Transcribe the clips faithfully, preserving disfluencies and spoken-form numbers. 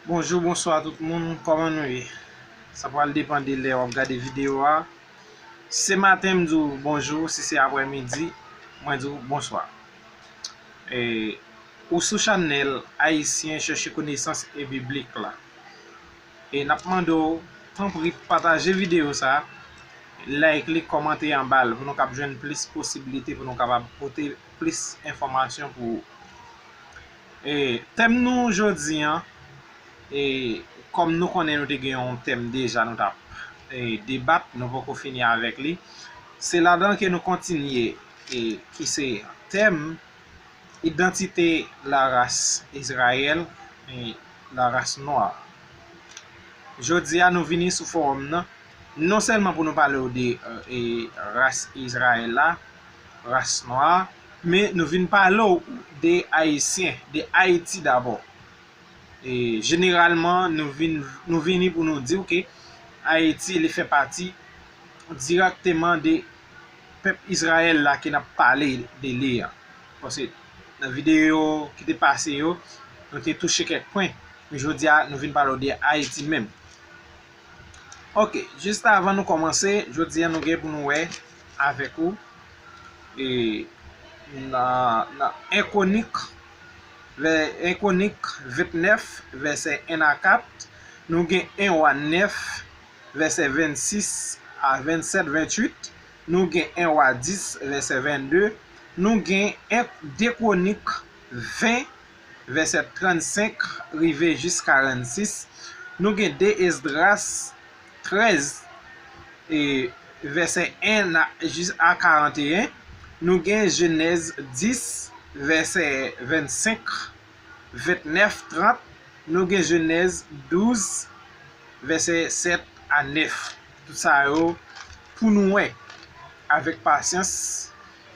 Bonjou, bonswa tout moun, kòman nou ye? Sa pral depann de lè w ap gade videyo a. Si se maten, m di w bonjou, si se aprèmidi, mwen di w bonswa. E, ou sou chanèl Ayisyen Chèche Konesans e Biblik la. E n ap mande w, tanpri, pataje videyo sa, like li, kòmante anba l, pou nou kab jwenn plis posiblite, pou nou kapab pote plis enfòmasyon pou ou. E, tèm nou jodi a, e, kòm nou konnen nou te gen yon tèm deja nou t ap, e, debat, nou poko fini avèk li. Se ladan ke nou kontinye, e, ki se tèm idantite laras Izrayèl, e, laras nwa. Jodi a nou vini sou fowòm nan, non sèlman pou nou pale w de, e, ras Izrayèl la, ras nwa, men nou vin pale w de Ayisyen, de Ayiti dabò. E, jeneralman, nou vin, nou vini pou nou di w ke Ayiti, li fè pati dirèkteman de pèp Izrayèl la ke n ap pale de li a. Paske nan videyo ki te pase yo, nou te touche kèk pwen. Men jodi a, nou vin pale w de Ayiti menm. Ok, jis avan nou kòmanse, jodi a nou gen pou nou wè avèk ou, e, nan, nan en Kwonik, vè, en Kwonik vennèf, vèsè en a kat, nou gen en Wa nèf, vèsè vennsis a vennsèt, vennwit, nou gen en Wa dis, vèsè vennde, nou gen en, de Kwonik ven, vèsè trannsenk rive jis karannsis, nou gen de Esdras trèz, e, vèsè en a, jis a karanteyen, nou gen Jenèz dis, vèsè vennsenk, vennèf, trant, nou gen Jenèz douz, vèsè sèt a nèf. Tout sa yo pou nou wè avèk pasyans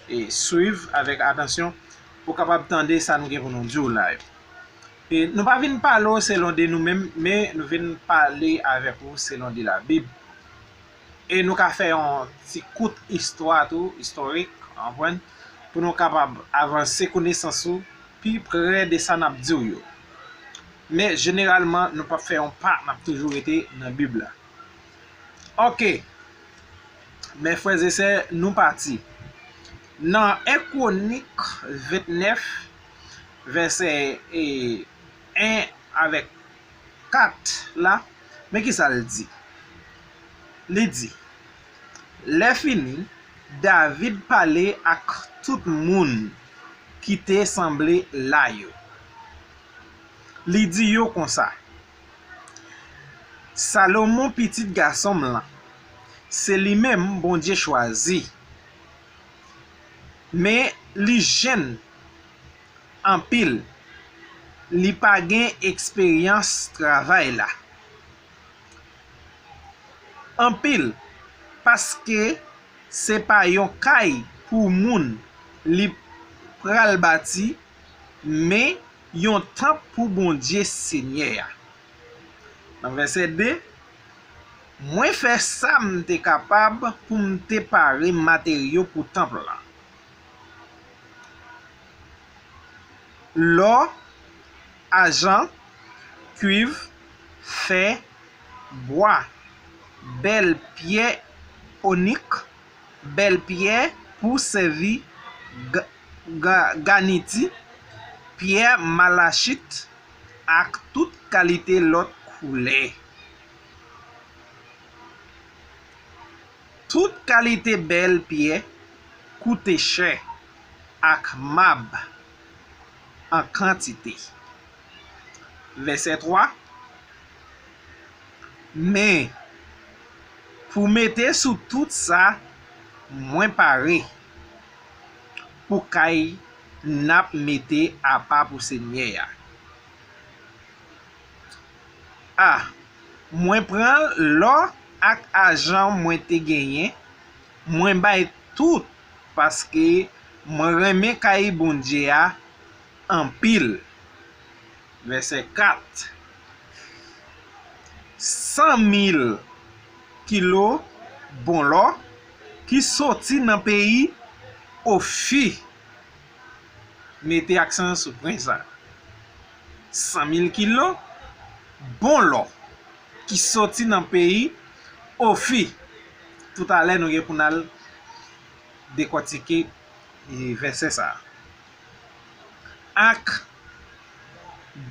e swiv avèk atansyon pou w kapab tande sa nou gen pou nou di w la yo. E nou pa vin pale w selon de nou menm, men nou vin pale avèk ou selon de Labib. E nou ka fè yon ti kout istwa tou, istorik, w konprann, pou nou kapab avanse konesans ou pi pre de sa n ap di w yo. Men jeneralman, nou p ap fè yon pa, n ap toujou rete nan Bib la. Ok. Men frè e sè, nou pati. Nan en Kwonik vennèf, vèsè, e, en avèk kat la, men ki sa l di? Li di, lè fini, David pale ak tout moun ki te sanble la yo. Li di yo konsa, Salomon, pitit gason m lan, se li menm Bondye chwazi. Men li jèn anpil, li pa gen eksperyans travay la anpil, paske se pa yon kay pou moun li pral bati, men yon tanp pou Bondye Senyè a. Nan vèsè de, mwen fè sa m te kapab pou m te pare materyo pou tanp lan. Lò, ajan, kwiv, fè, bwa, bèl pyè onik, bèl pyè pou sèvi ga-, ga-, ganiti, pyè malachit, ak tout kalite lòt koulè. Tout kalite bèl pyè koute chè, ak mab an kantite. Vèsè twa, men, pou mete sou tout sa, mwen pare pou kay n ap mete apa pou Senyè a. A, mwen pran lò ak ajan mwen te genyen, mwen bay tout, paske mwen renmen kay Bondye a anpil. Vèsè kat, san mil kilo bon lò ki soti nan peyi Ofi. Mete aksan sou pwen sa. San mil kilo bon lò ki soti nan peyi Ofi. Toutalè, nou gen pou n al dekòtike, e, vèsè sa a. Ak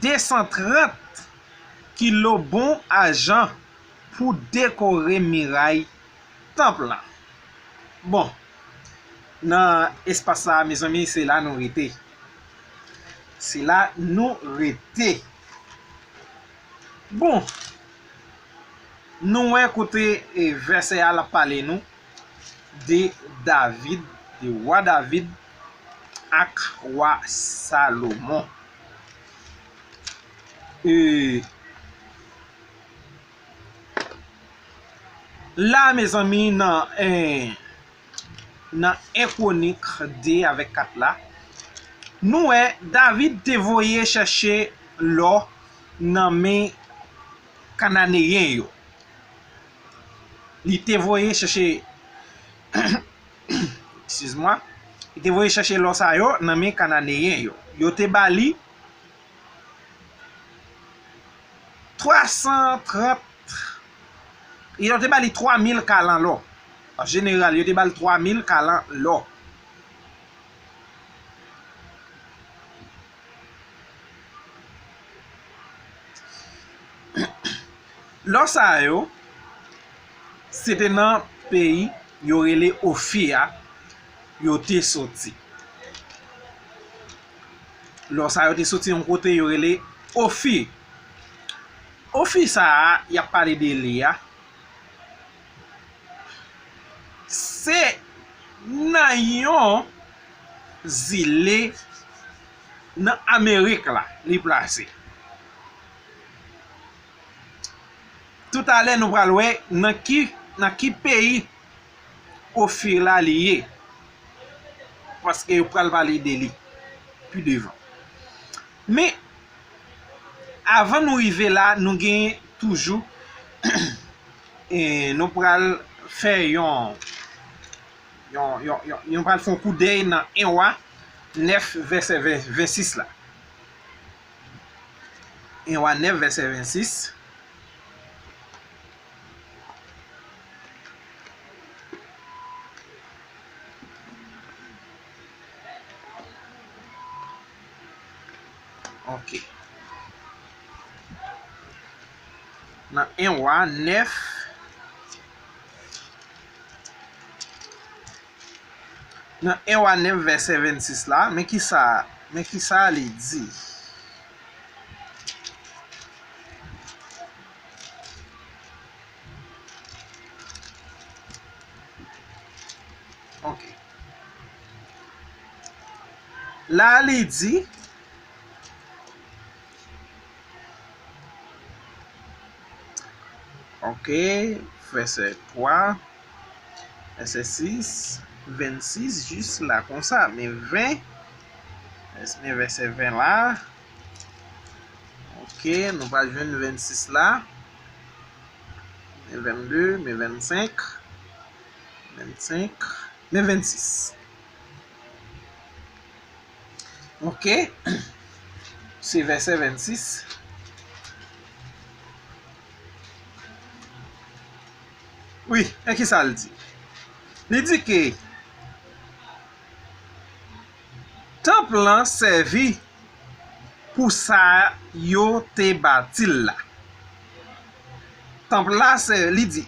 de san trant kilo bon ajan pou dekore miray tanp lan. Bon, nan espas sa a, mezanmi, se la nou rete. Se la nou rete. Bon, nou wè kote, e, vèsè a l ap pale nou de David, de wa David ak wa Salomon. E, la, mezanmi, nan, eh, nan en Kwonik de avèk kat la, nou wè David te voye chèche lò nan men Kananeyen yo. Li te voye chèche, excuse-moi, li te voye chèche lò sa yo nan men Kananeyen yo. Yo te ba li twa san trant, yo te ba li twa mil kalan lò. An jeneral, yo te ba l twa mil kalan lò. Lò sa yo, se te nan peyi yo rele Ofi a, yo te soti. Lò sa yo te soti yon kote yo rele Ofi. Ofi sa a, y ap pale de li a, se nan yon zile nan Amerik la, li plase. Toutalè, nou pral wè nan ki, nan ki peyi Ofir la li ye. Paske yo pral pale de li pi devan. Men, avan nou rive la, nou gen toujou, e, nou pral fè yon, yon, yon, yon, nou pral fè yon koudèy nan en Wa nèf vèsè ven, vennsis la. En Wa nèf vèsè vennsis. Ok. Nan en Wa nèf, nan en Wa nèf vèsè vennsis la, men kisa, men kisa li di. Ok. La li di, ok, vèsè twa, vèsè sis, vennsis, jis la konsa, men ven, men vèsè ven la, ok, nou pa jwenn vennsis la. Men vennde, men vennsenk, vennsenk, men vennsis. Ok. Se vèsè vennsis. Wi, men kisa l di? Li di ke tanp lan sèvi pou sa yo te bati l la. Tanp la, se, li di,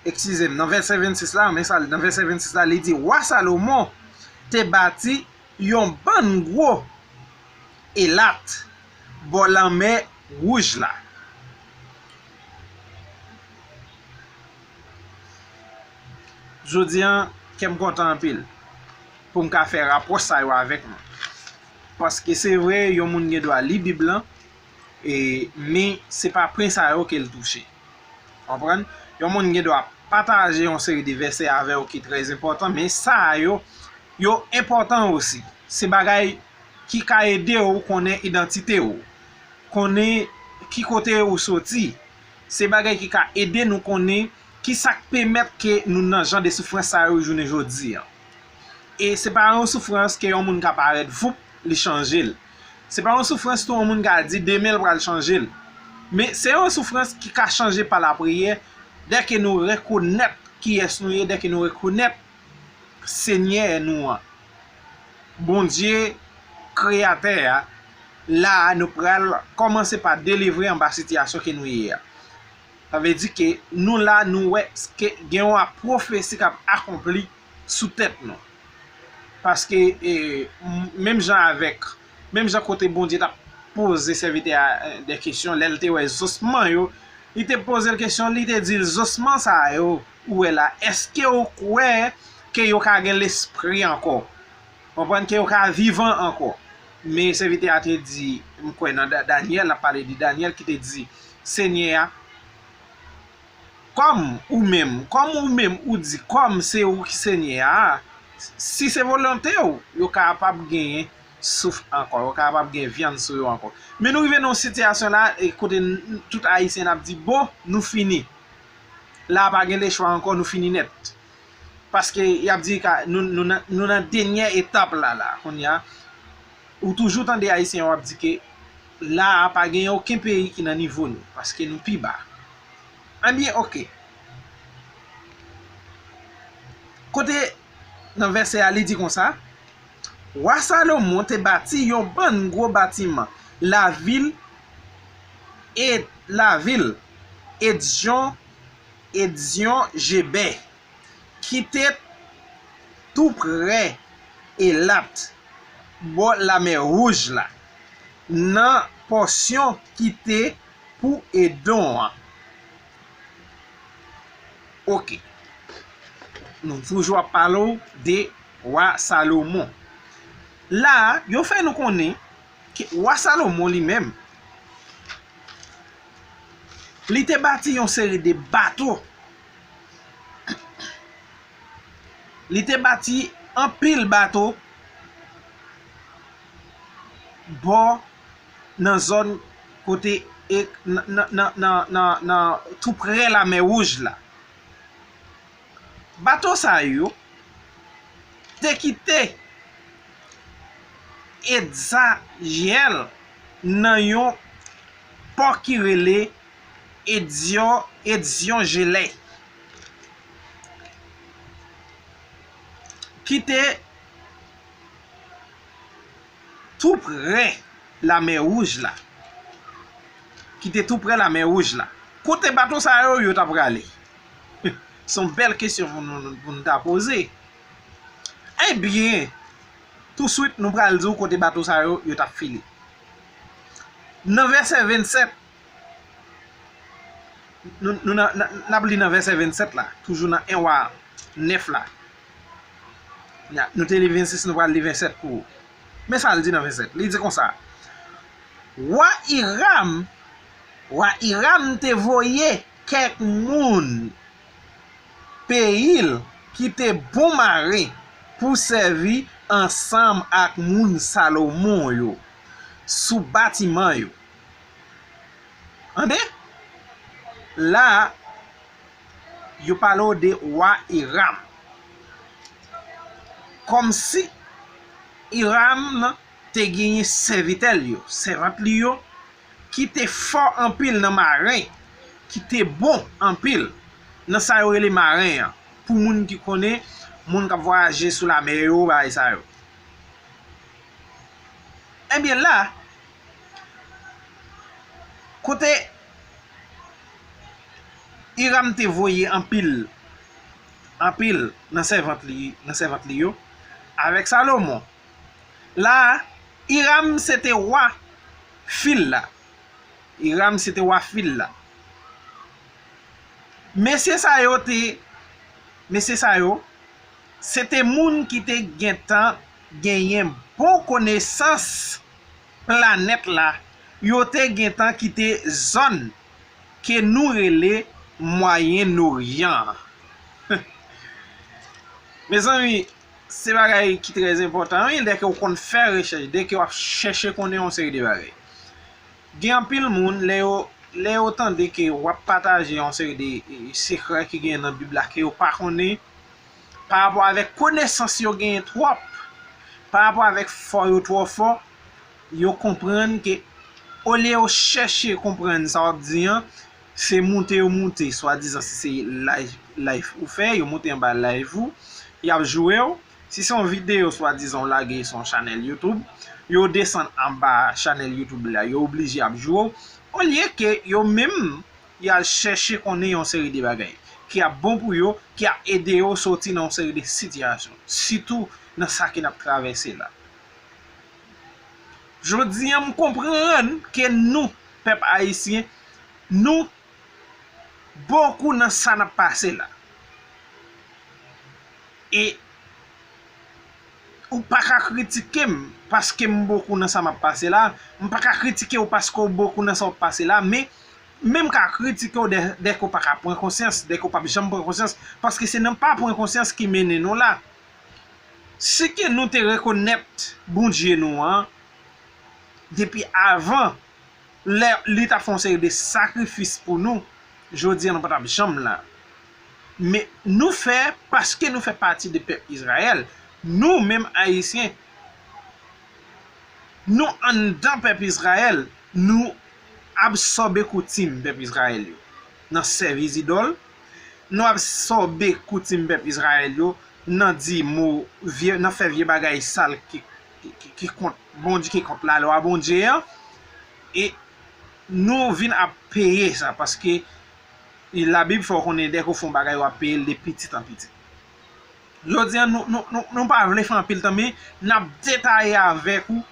eskize m, nan vèsè vennsis la, men sa, nan vèsè vennsis la, li di, Wa Salomon te bati yon bann gwo Elat, bò lanmè Wouj la. Jodi a, kè m kontan anpil pou m ka fè rapwòch sa yo avèk nou. Paske se vre, yon moun gen dwa li Bib lan, e, men se pa pwen sa yo ke l touche. Konprann? Yon moun gen dwa pataje yon seri de vèsè avè w ki trè enpòtan, men sa yo, yo enpòtan osi. Se bagay ki ka ede w konnen idantite w, konnen ki kote ou soti. Se bagay ki ka ede nou konnen ki sa k pèmèt ke nou nan jan de soufrans sa yo jounen jodi a. E se pa yon soufrans ke yon moun ka parèt, voup, li chanje l. Se pa yon soufrans tou yon moun ka di demen l pral chanje l. Men se yon soufrans ki ka chanje pa lapriyè, dèke nou rekonèt kiyès nou ye, dèke nou rekonèt Senyè nou an, Bondye Kreyatè a. La a, nou pral kòmanse pa delivre anba sitiyasyon ke nou ye a. Sa vle di ke nou la, nou wè ke gen yon pwofesi k ap akonpli sou tèt nou. Paske, e, m- menm jan avèk, menm jan kote Bondye t ap poze sèvitè a, e, de kesyon, lè l te wè zosman yo, li te poze l kesyon, li te di l, zosman sa yo ou wè la, èske w kwè ke yo ka gen lespri ankò? Konprann ke yo ka vivan ankò. Men sèvitè a te di, m kwè nan Da- Danyèl, l ap pale de Danyèl ki te di, Senyè a, kòm ou menm, kòm ou menm ou di, kòm se ou ki Senyè a, si se volonte w, yo kapab genyen souf ankò, yo kapab gen vyann sou yo ankò. Men nou rive nan yon sitiyasyon la, e kote n- tout Ayisyen ap di, bon, nou fini. La a pa gen lechwa ankò, nou fini nèt. Paske y ap di ka, nou, nou, nan, nou nan dènyè etap la, la, kounye a. Ou toujou tande Ayisyen yo ap di ke la a pa gen okenn peyi ki nan nivo nou, paske nou pi ba. Ebyen, oke. Kote nan vèsè a, li di konsa, Wa Salomon te bati yon bann gwo batiman, lavil e lavil Edyon, Edyon Jebè, ki te toupre Elat, bò Lamè Wouj la, nan pòsyon ki te pou Edon an. Oke. Nou toujou ap pale w de wa Salomon. La a, yo fè nou konnen ke wa Salomon li menm, li te bati yon seri de bato. Li te bati anpil bato bò nan zòn kote e, nan, nan, nan, nan, nan, nan toupre Lamè Wouj la. Bato sa yo te kite Edzayèl nan yon pò ki rele Edyon, Edyon Jelè, ki te tou prè Lamè Wouj la. Ki te tou prè Lamè Wouj la. Kote bato sa yo, yo t ap prale? Se yon bèl kesyon pou nou, pou nou ta poze. Ebyen, touswit, nou pral di w kote bato sa yo, yo t ap file. Nan vèsè vennsèt, nou, nou nan, nan, n ap li nan vèsè vennsèt la, toujou nan en Wa nèf la. N a- nou te li vennsis, nou pral li vennsèt pou ou. Men sa l di nan vennsèt. Li di konsa, Wa Iram, Wa Iram te voye kèk moun peyi l ki te bon mare pou sèvi ansanm ak moun Salomon yo sou batiman yo. Tande? La a, yo pale w de wa Iram. Kòmsi Iram te genyen sèvitè l yo, sèvant li yo, ki te fò anpil nan maren, ki te bon anpil nan sa yo rele maren an. Pou moun ki konnen, moun k ap vwayaje sou lamè yo, bagay sa yo. Ebyen la, kote Iram te voye anpil, anpil nan sèvant li, nan sèvant li yo, avèk Salomon. La a, Iram se te wa fil la. Iram se te wa fil la. Mesye sa yo te, mesye sa yo, se te moun ki te gentan genyen bon konesans planèt la, yo te gentan kite zòn ke nou rele Mwayen Oryan an. Mezanmi, se bagay ki trè enpòtan, wi, dèke w konn fè rechèch, dèke w ap chèche konnen yon seri de bagay. Gen anpil moun, lè yo, lè yo tande ke w ap pataje yon seri de, e, sekrè ki gen nan Bib la ke yo pa konnen, pa rapò avèk konesans yo genyen twòp, pa rapò avèk fò yo twò fò, yo konprann ke Olye yo chèche konprann sa w ap di an, se moute yo moute, swadizan si se live, live ou fè, yo moute anba live ou, y ap joure w. Si se yon videyo swadizan w lage sou yon chanèl YouTube, yo desann anba chanèl YouTube la, yo oblije ap joure w. Olye ke yo menm, y al chèche konnen yon seri de bagay ki ap bon pou yo, ki ap ede yo soti nan yon seri de sitiyasyon, sitou nan sa ke n ap travèse la. Jodi an, m konprann ke nou, pèp ayisyen, nou bokou nan sa n ap pase la. E ou pa ka kritike m paske m bokou nan sa m ap pase la. M pa ka kritike w paske w bokou nan sa w ap pase la, men, men m ka kritike w dè, dèke w pa ka pran konsyans, dèke w p ap janm pran konsyans, paske se nan pa pran konsyans ki mennen nou la. Si ke nou te rekonèt Bondye nou an depi avan, lè li t ap fè yon seri de sakrifis pou nou, jodi a nou pa t ap janm la. Men nou fè, paske nou fè pati de pèp Izrayèl, nou menm Ayisyen, nou anndan pèp Izrayèl, nou absòbe koutim pèp Izrayèl yo nan sèvi zidòl, nou absòbe koutim pèp Izrayèl yo nan di mo vye, nan fè vye bagay sal ki, ki, ki, ki kont Bondye, ki kont lalwa Bondye an, e nou vin ap peye sa, paske Labib fè w konnen dèke w fè yon bagay, w ap peye l de pitit an pitit. Jodi a, nou, nou, nou, nou pa vle fè anpil tan, men n ap detaye avèk ou,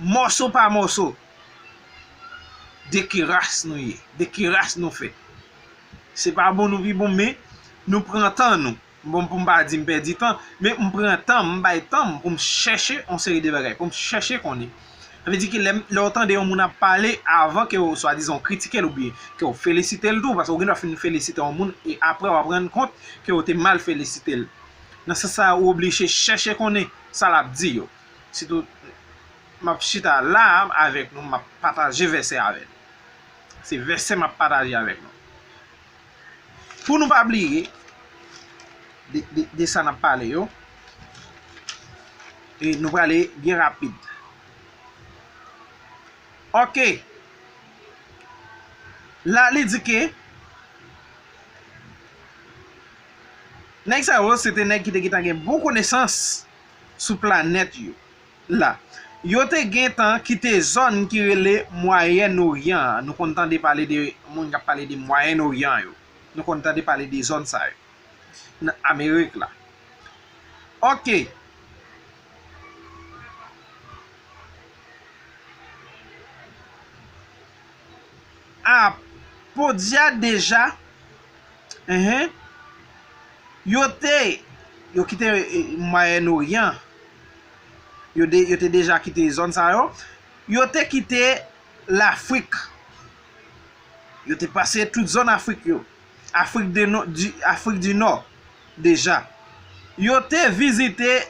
mòso pa mòso, de ki ras nou ye, de ki ras nou fèt. Se pa bon nou pi bon, men nou pran tan nou. Bon, pou m pa di m pèdi tan, men m pran tan m, m bay tan m pou m chèche yon seri de bagay, pou m chèche konnen. Sa vle di ke lè, lè w tande yon moun ap pale, avan ke w swadizan w kritike l oubyen ke w felisite l tou, paske w gen dwa fin felisite yon moun e apre w ap rann kont ke w te mal felisite l. Nan sans sa a, ou oblije chèche konnen sa l ap di yo. Sitou, m ap chita la a avèk nou, m ap pataje vèsè avè nou. Se vèsè m ap pataje avèk nou. Pou nou pa bliye de, de, de sa n ap pale yo, e nou prale byen rapid. Oke. La, li di ke nèg sa yo, se te nèg ki te gentan gen bon konesans sou planèt yo la. Yo te gentan kite zòn ki rele Mwayen Oryan an. Nou konn tande pale de moun k ap pale de Mwayen Oryan yo. Nou konn tande pale de zòn sa yo nan Amerik la. Oke. A, podyè deja, enhen, yo te, yo kite, e, Mwayen Oryan, yo de, yo te deja kite zòn sa yo, yo te kite Lafrik. Yo te pase tout zòn Afrik yo. Afrik de Nò, di, Afrik di Nò, deja. Yo te vizite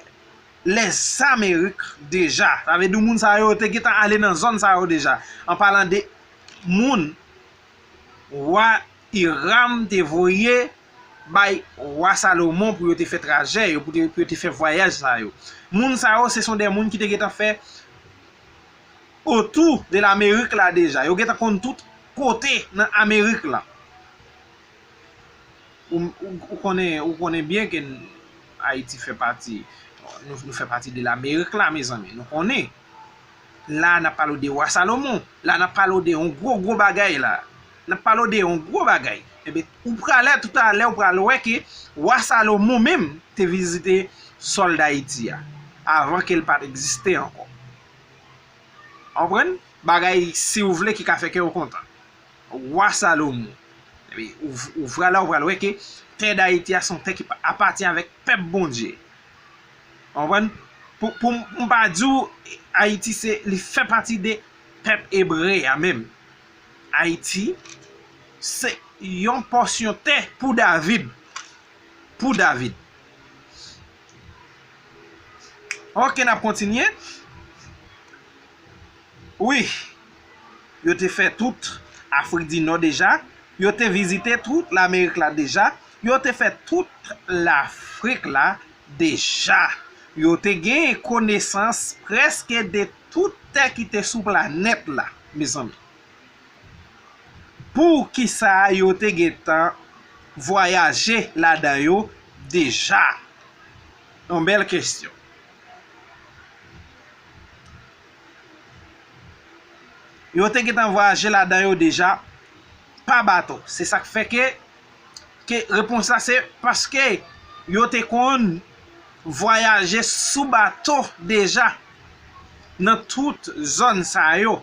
Lèzamerik deja. Sa vle di moun sa yo, yo te gentan ale nan zòn sa yo deja. An palan de moun wa Iram te voye bay wa Salomon pou yo te fè trajè yo, pou te, pou yo te fè vwayaj sa yo. Moun sa yo, se son de moun ki te gentan fè otou de Lamerik la deja. Yo gentan konn tout kote nan Amerik la. Ou, ou, ou konnen, ou konnen byen ke n-, Ayiti fè pati, nou, nou fè pati de Lamerik la, mezanmi. Nou konnen. La, n ap pale w de wa Salomon. La, n ap pale w de yon gwo, gwo bagay la. N ap pale w de yon gwo bagay. Ebyen, ou pralè, toutalè, ou pral wè ke wa Salomon menm te vizite sòl Dayiti a, avan ke l pa t egziste ankò. Konprann? Bagay, si w vle, ki ka fè kè w kontan. Wa Salomon. Epi, ou, ou pralè, ou pral wè ke tè Dayiti a se yon tè ki pa, apatyen avèk pèp Bondye. Konprann? Pou, pou, pou m pa di w, Ayiti se, li fè pati de pèp ebre a menm. Ayiti se yon pòsyon tè pou David. Pou David. Oke, n ap kontinye. Wi, yo te fè tout Afrik di Nò deja. Yo te vizite tout Lamerik la deja. Yo te fè tout Lafrik la deja. Yo te gen konesans prèske de tout tè ki te sou planèt la, mezanmi. Poukisa yo te gentan vwayaje ladan yo deja? Yon bèl kesyon. Yo te gentan vwayaje ladan yo deja pa bato. Se sa k fè ke, ke repons la se paske yo te konn vwayaje sou bato deja nan tout zòn sa yo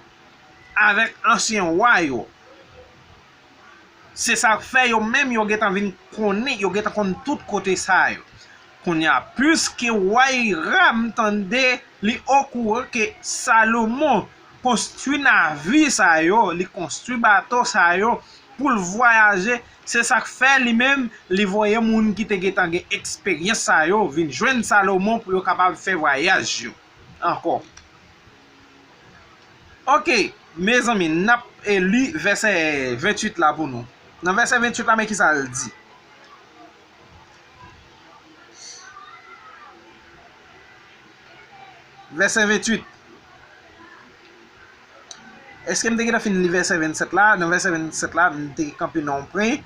avèk ansyen wa yo. Se sa k fè yo menm yo gentan vin konnen, yo gentan konn tout kote sa yo. Kounye a, piske wa Hiram tande, li okouran ke Salomon konstwi navi sa yo, li konstwi bato sa yo pou l vwayaje, se sa k fè li menm, li voye moun ki te gentan gen eksperyans sa yo vin jwenn Salomon pou yo kapab fè vwayaj yo ankò. Ok, mezanmi, n ap, e, li vèsè venntuit la pou nou. Nan vèsè venntuit la, men ki sa l di. Vèsè venntuit. Èske m te gentan fin li vèsè vennsèt la? Nan vèsè vennsèt la, m te kanpe nan yon pwen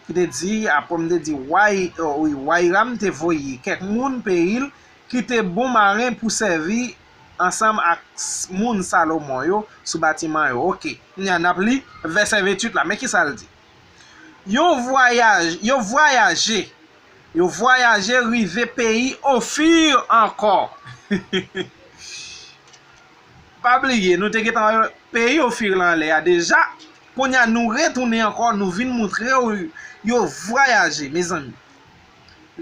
ki te di, apre m te di, wa, wi, wa Hiram te voye kèk moun peyi l ki te bon maren pou sèvi ansanm ak s-, moun Salomon yo sou batiman yo. Ok, kounye a n ap li vèsè venntuit la. Men ki sa l di? Yo vwayaj-, yo vwayaje, yo vwayaje rive peyi Ofir ankò. Pa bliye, nou te gentan wè peyi Ofir la anlè a deja. Kounye a, nou retounen ankò, nou vin montre w yo vwayaje, mezanmi.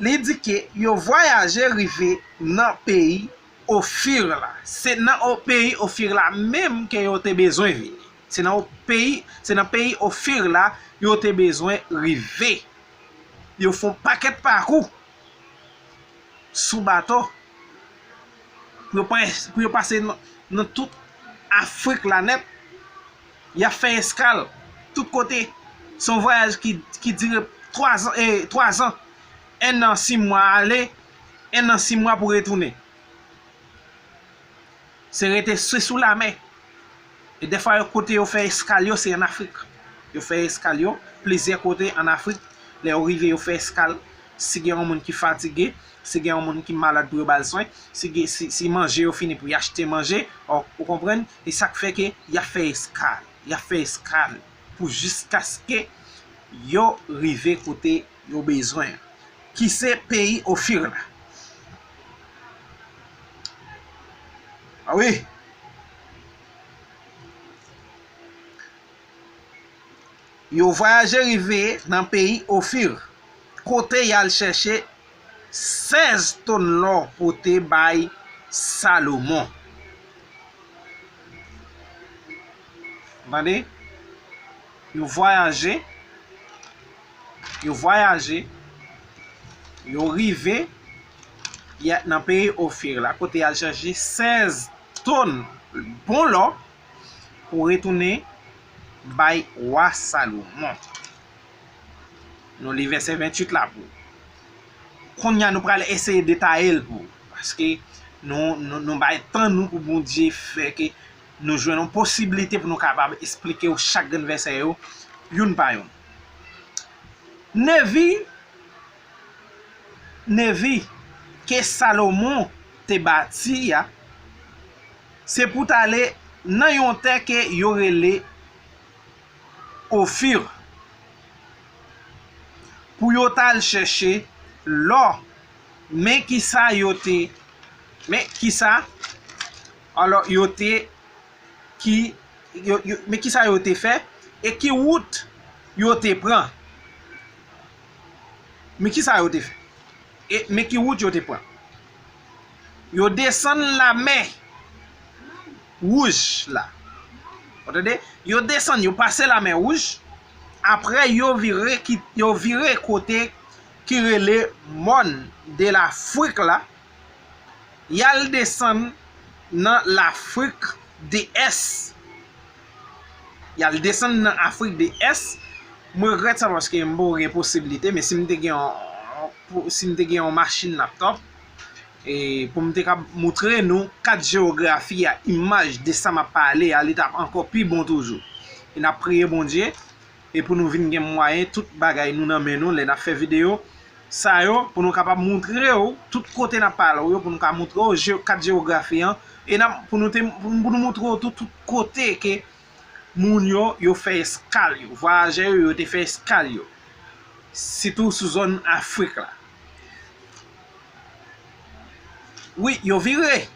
Li di ke yo vwayaje rive nan peyi Ofir la. Se nan o-, peyi Ofir la menm ke yo te bezwen vini. Se nan o-, peyi, se nan peyi Ofir la yo te bezwen rive. Yo fè yon pakèt pakou sou bato pou yo pa-, pou yo pase nan, nan tout Afrik la nèt. Y ap fè eskal tout kote. Se yon vwayaj ki, ki dire twa zan, e, twa zan. En an, sis mwa ale, en an, sis mwa pou retounen. Se rete, se sou lamè. E dèfwa, yo, kote yo fè eskal yo, se ann Afrik. Yo fè eskal yo plizyè kote ann Afrik. Lè yo rive, yo fè eskal. Si gen yon moun ki fatige, si gen yon moun ki malad pou yo ba l swen, si gen, si, si manje yo fini pou y achte manje, ou, ou konprann? E sa k fè ke y ap fè eskal. Y ap fè eskal pou jiskaske yo rive kote yo bezwen an, ki se peyi Ofir la. A wi. Yo vwayaje rive nan peyi Ofir, kote y al chèche sèz tòn lò pote bay Salomon. Tande? Yo vwayaje, yo vwayaje, yo rive, y a, nan peyi Ofir la, kote y al chèche sèz tòn bon lò pou retounen bay wa Salomon. Nou li vèsè venntuit la pou ou. Kounye a, nou pral eseye detaye l pou ou. Paske nou, nou, nou bay tan nou pou Bondye fè ke nou jwenn yon posiblite pou nou kapab esplike w chak grenn vèsè yo, youn pa youn. Nevi, nevi ke Salomon te bati a, se pou t ale nan yon tè ke yo rele Ofir, pou yo t al chèche lò. Men kisa yo te, men kisa, alò, yo te, ki, yo, yo, men kisa yo te fè, e ki wout yo te pran. Men kisa yo te fè, e men ki wout yo te pran. Yo desann lamè Wouj la. Ou tande? Yo desann, yo pase lamè Wouj. Apre, yo vire, ki, yo vire kote ki rele Mòn de Lafrik la. Y al desann nan Lafrik de Ès. Y al desann nan Afrik de Ès. Mwen regrèt sa paske m poko gen posiblite, men si m te gen yon, si m te gen yon machin laptop, E pou m te kab moutre nou kat jewografi a, imaj de sa m ap pale a, li t ap ankò pi bon toujou. E n ap priye Bondye, e pou nou vin gen mwayen tout bagay nou nan men nou lè n ap fè videyo sa yo, pou nou kapab moutre w tout kote n ap pale w yo, pou nou ka moutre w je-, kat jewografi an, e n ap, pou nou te, pou nou moutre w tou tout kote ke moun yo, yo fè eskal yo, vwayajè yo, yo te fè eskal yo, sitou sou zòn Afrik la. Wi, yo vire.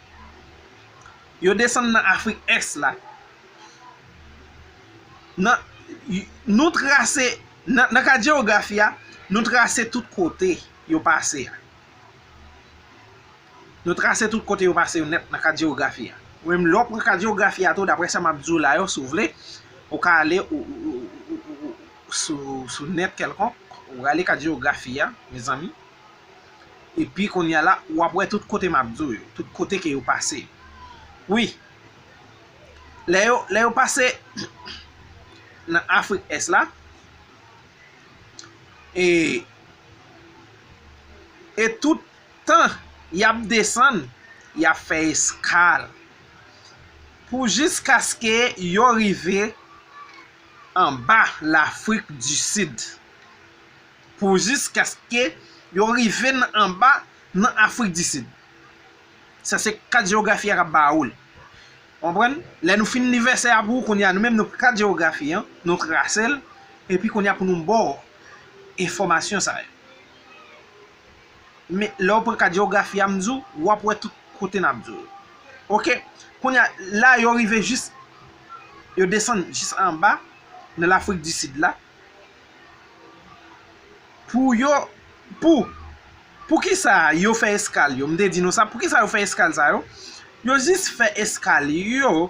Yo desann nan Afrik Ès la. Nan, y-, nou trase, nan, nan kat jewografi a, nou trase tout kote yo pase a. Nou trase tout kote yo pase yo nèt nan kat jewografi a. Ou menm, lè w pran kat jewografi a tou, daprè sa m ap di w la yo, si w vle, ou ka ale ou, ou, ou, ou, ou, ou, sou, sou nèt kèlkonk, ou rale kat jewografi a, mezanmi. Epi kounye a la, w ap wè tout kote m ap di w yo, tout kote ke yo pase. Wi. Lè yo, lè yo pase nan Afrik Ès la, e, e tout tan y ap desann, y ap fè eskal. Pou jiskaske yo rive anba Lafrik di Sid. Pou jiskaske yo rive nan, anba nan Afrik di Sid. Sa se kat jewografi a k ap ba ou l. Konprann? Lè nou fin li vèsè a pou ou, kounye a nou menm nou pran kat jewografi an, nou trase l, epi kounye a pou nou ba w enfòmasyon sa yo. Men lè w pran kat jewografi a, m di w, w ap wè tout kote n ap di w yo. Oke? Kounye a, la yo rive jis, yo desann jis anba, nan Lafrik di Sid la. Pou yo, pou, pou kisa yo fè eskal yo? M te di nou sa, pou kisa yo fè eskal sa yo? Yo jis fè eskal yo,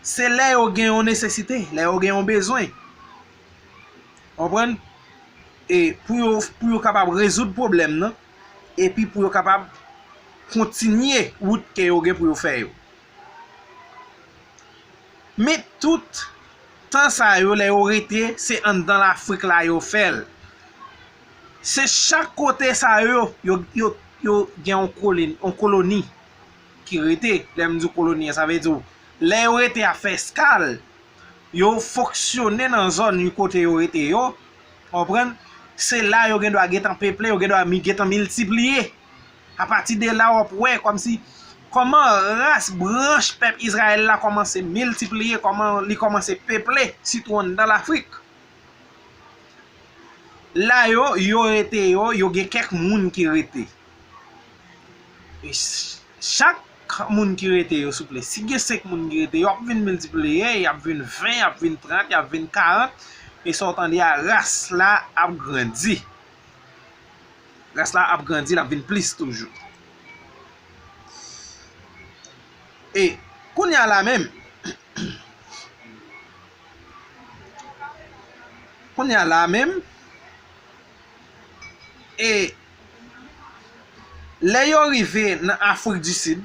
se lè yo gen yon nesesite, lè yo gen yon bezwen. Konprann? E pou yo, pou yo kapab rezoud pwoblèm nan, epi pou yo kapab kontinye wout ke yo gen pou yo fè yo. Men tout tan sa yo, lè yo rete, se anndan Lafrik la yo fè l. Se chak kote sa yo, yo, yo, yo gen yon kolin-, yon koloni ki rete. Lè m di koloni an, sa vle di w, lè yo rete ap fè eskal, yo fonksyone nan zòn kote yo rete yo, konprann? Se la yo gen dwa gentan peple, yo gen dwa mi-, gentan miltipliye. Apati de la, w ap wè kòmsi, kòman ras, branch pèp Izrayèl la kòmanse miltipliye, kòman li kòmanse peple, sitou anndan Lafrik. La yo, yo rete yo, yo gen kèk moun ki rete. E ch-, chak moun ki rete yo, souple, si gen senk moun ki rete, yo ap vin miltipliye, y ap vin ven, y ap vin trant, y ap vin karant, e sa w tande a, ras la ap grandi. Ras la ap grandi, l ap vin plis toujou. E kounye a la menm, kounye a la menm, e lè yo rive nan Afrik di Sid,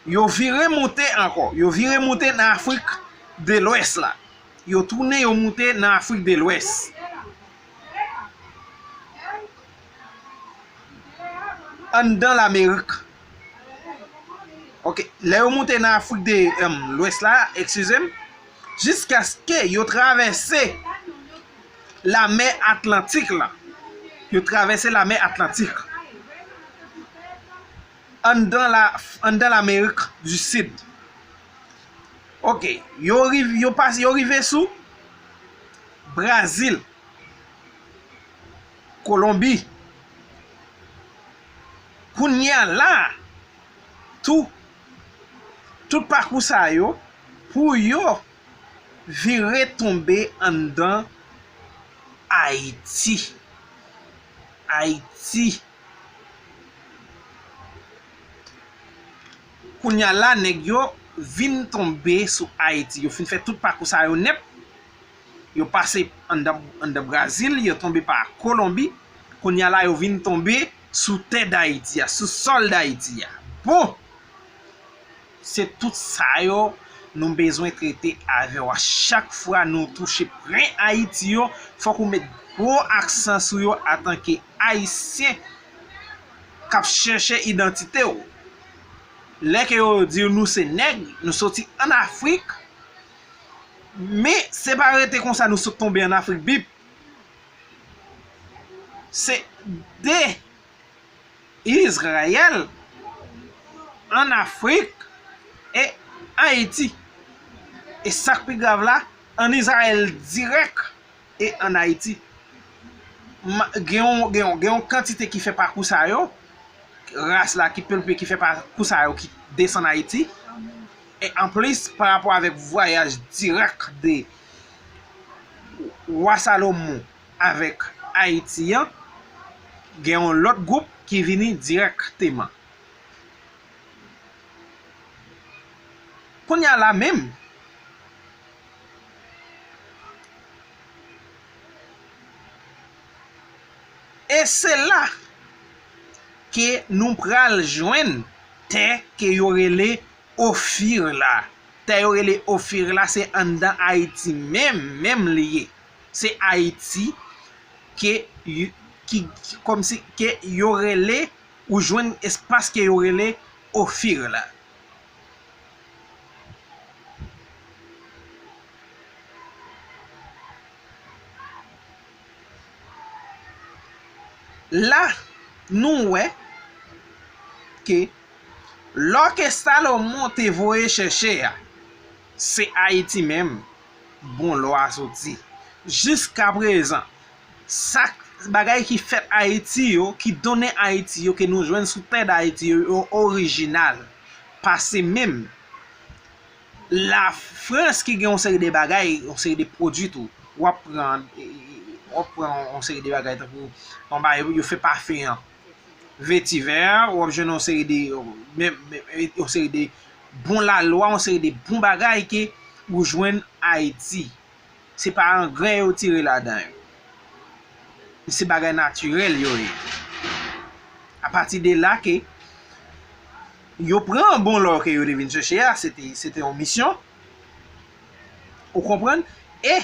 yo vire moute ankò, yo vire moute nan Afrik de Lwès la. Yo tounen, yo moute nan Afrik de Lwès. Anndan Lamerik. Oke, lè yo moute nan Afrik de, em, Lwès la, eskize m, jiskaske yo travèse Lamè Atlantik la. Yo travèse Lamè Atlantik. Anndan la, anndan Lamerik di Sid. Oke, yo riv-, yo pas-, yo rive sou Brazil, Kolonbi. Kounye a la, tou, tout pakou sa yo, pou yo vire tonbe anndan Ayiti. Ayiti. Kounye a la, nèg yo vin tonbe sou Ayiti. Yo fin fè tout pakou sa yo nèt. Yo pase anndan, anndan Brazil, yo tonbe pa Kolonbi. Kounye a la, yo vin tonbe sou tè Dayiti a, sou sòl Dayiti a. Bon! Se tout sa yo nou bezwen trete avè w a. Chak fwa nou touche pwen Ayiti yo, fòk ou met gwo aksan sou yo antanke Ayisyen, k ap chèche idantite w. Lè ke yo di nou se nèg, nou soti ann Afrik, men se pa rete konsa nou sot tonbe ann Afrik, bip. Se de Izrayèl, ann Afrik e Ayiti. E sa k pi grav la, ann Izrayèl dirèk e ann Ayiti. Ma- Gen yon, gen yon, gen yon kantite ki fè pakou sa yo, ras la ki pèp ki fè pakou sa yo ki desann Ayiti. E anplis, pa rapò avèk vwayaj dirèk de wa Salomon avèk Ayiti an, gen yon lòt gwoup ki vini dirèkteman. Kounye a la menm, e se la ke nou pral jwenn tè ke yo rele Ofir la. Tè yo rele Ofir la, se anndan Ayiti menm, menm li ye. Se Ayiti ke y- ki, ki kòmsi ke yo rele, ou jwenn espas ke yo rele Ofir la. La, nou wè ke lò ke Salomon te voye chèche a, se Ayiti menm bon lò a soti. Jiskaprezan, sa, bagay ki fèt Ayiti yo, ki donnen Ayiti yo, ke nou jwenn sou tè Dayiti yo, yo orijinal pase menm Lafrans ki gen yon seri de bagay, yon seri de pwodui tou. W ap pran, w ap pran yon seri de bagay tankou yon bagay yo fè pafen an, vetivè, w ap jwenn yon seri de, men, men, yon seri de bon lalwa, yon seri de bon bagay ke ou jwenn Ayiti. Se pa angrè yo tire ladan yo. Se bagay natirèl yo ye. Apati de la ke yo pran bon lò ke yo te vin chèche a, se te, se te yon misyon. Ou konprann? E,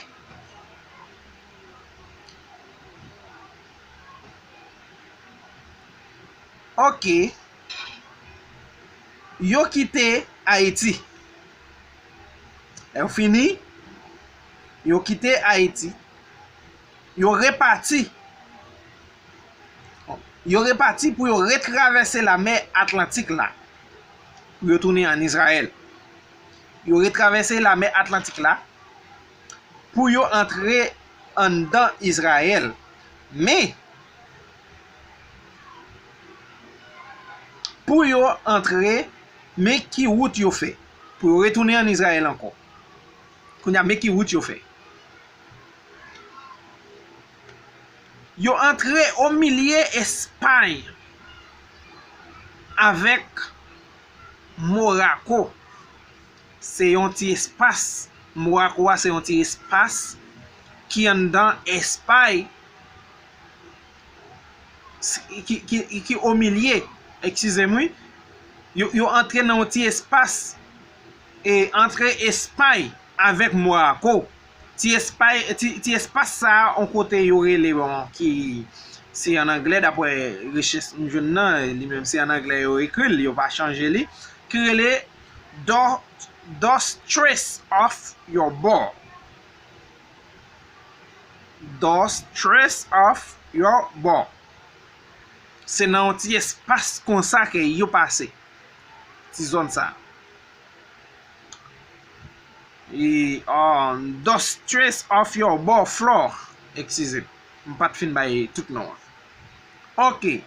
ok, yo kite Ayiti. Lè yo fini, yo kite Ayiti. Yo repati. Yo repati pou yo retravèse lamè Atlantik la. Pou yo tounen ann Izrayèl. Yo retravèse lamè Atlantik la pou yo antre anndan Izrayèl. Men, pou yo antre, men ki wout yo fè. Pou yo retounen ann Izrayèl ankò. Kounye a, men ki wout yo fè. Yo antre o milye Espay avèk Morako. Se yon ti espas. Morako a se yon ti espas ki anndan Espay, ki, ki, ki o milye, eskize m, wi. Yo, yo antre nan yon ti espas, e, antre Espay avèk Morako. Ti espay, ti, ti espas sa a, yon kote yo rele, bon, ki se an anglè, daprè rechèch m jwenn nan, li menm se an anglè yo ekri l, yo pa chanje li, ki rele Dor-, Dor Straits of Your Bor. Dor Straits of Your Bor. Se nan yon ti espas konsa ke yo pase. Ti zòn sa. E, um, Dor Straits of Your Bor, Flor. Eskize m. M pa t fin bay tout non an. Ok.